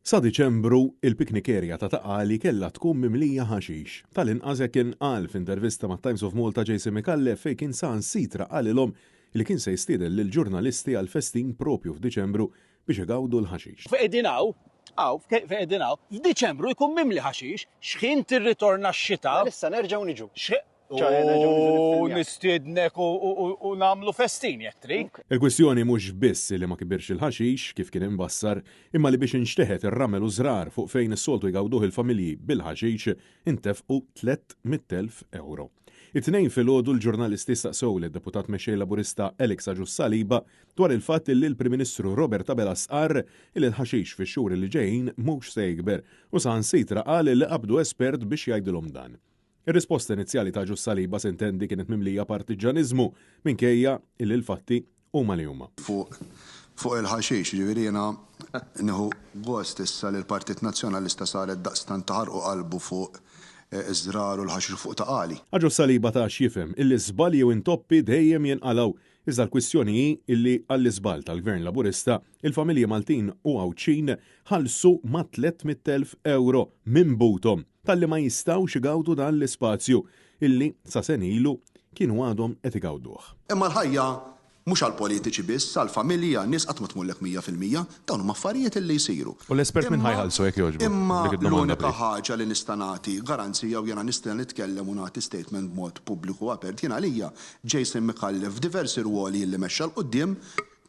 Sa Diċembru, il-picnic area ta' Ta' Qali kellha tkun mimlija ħaxix. Tal-inqas hekk kien qal f'intervista mat-Times of Malta Jason Micallef fejn kien saħansitra qalilhom li kien se jistieden lill-ġurnalisti għal festin propju f'Diċembru biex igawdu l-ħaxix. Fejn qegħdin hawn, hawn, fejn qegħdin hawn, f'Diċembru jkun mimli ħaxix, x'ħin tirritorna x-xita. Mela issa nerġgħu niġu. U nistiednek u nagħmlu festin jekk trid. Il-kwistjoni mhux biss li ma kibirx il-ħaxix, kif kien imbassar, imma li biex inxteħet ir-ramel u żrar fuq fejn is-soltu jgawduh il-familji bil-ħaxix, intefqu 300,000 ewro. It-Tnejn filgħodu l-ġurnalisti staqsew lid-Deputat Mexxej Laburista Alex Agius Saliba dwar il-fatt li l-Prim Ministru Robert Abela stqarr li l-ħaxix fix-xhur li ġejjin mhux se jikber u saħansitra qal li qabdu espert biex jgħidilhom dan. Ir-risposta inizjali ta' Agius Saliba sintendi kienet mimlija partiġġaniżmu minkejja illi l-fatti huma li huma. Fuq fuq il-ħaxix, jiġifieri jiena nieħu gost issa li l-Partit Nazzjonalista saret daqstant taħarqu qalbu fuq iż-żrar u l-ħaxix u fuq Ta' Qali. Agius Saliba ta x'jifhem illi żbalji u intoppi dejjem jinqalgħu iżda l-kwistjoni hi illi għall-iżball tal-Gvern Laburista, il-familji Maltin u Għawdxin ħallsu mat-300,000 ewro minn buthom talli ma jistgħux igawdu dan l-ispazju illi sa sena ilu kienu għadhom qed igawduh. Imma l-ħajja mhux għall-politiċi biss, għall-familji, għan-nies qatt ma tmurlek 100%. Dawn huma affarijiet illi jsiru. U l-espert min ħa jħallsu jekk jogħġbok? Imma Dik id-domanda l-unika please. ħaġa li nista' nagħti garanzija u jiena nista' nitkellem u nagħti statement b'mod pubbliku u apert, jien għalija Jason Micallef f'diversi rwoli illi mexxa 'l quddiem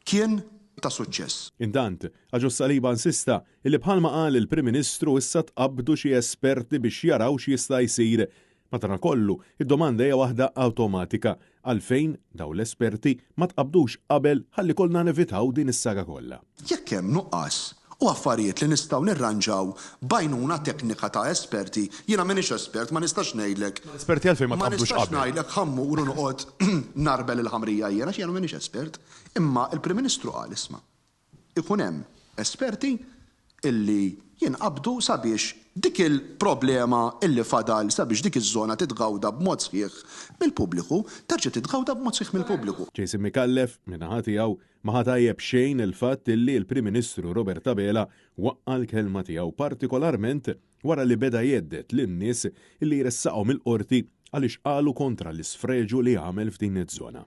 kien ta' suċċess. Intant, Agius Saliba insista Illi bħalma qal il-Prim Ministru issa tqabbdu xi esperti biex jaraw x'jista' jsir. Madankollu, id-domanda hija waħda awtomatika, għalfejn dawn l-esperti ma tqabbdux qabel ħalli kollna nevitaw din is-saga kollha? Jekk hemm nuqqas u affarijiet li nistgħu nirranġaw b'għajnuna teknika ta' esperti, jiena m'iniex espert, ma nistax ngħidlek. Ma l-esperti għalfejn ma Ma tqabbdux nistax qabel? ngħidlek ħa mmur u noqgħod nagħrbel il-ħamrija jien għax jiena m'iniex espert. Imma l-Prim Ministru qal isma', ikun hemm esperti illi jinqabdu sabiex dik il-problema illi fadal sabiex dik iż-żona titgawda b'mod sħiħ mill-pubbliku, terġa' titgawda b'mod sħiħ mill-pubbliku. Jason Micallef, min-naħa tiegħu, ma ħa tajjeb xejn il-fatt illi l-Prim Ministru Robert Abela waqqa' l-kelma tiegħu, partikolarment wara li beda jhedded lin-nies illi jressaqhom il-Qorti għaliex qalu kontra l-isfreġu li għamel f'din iż-żona.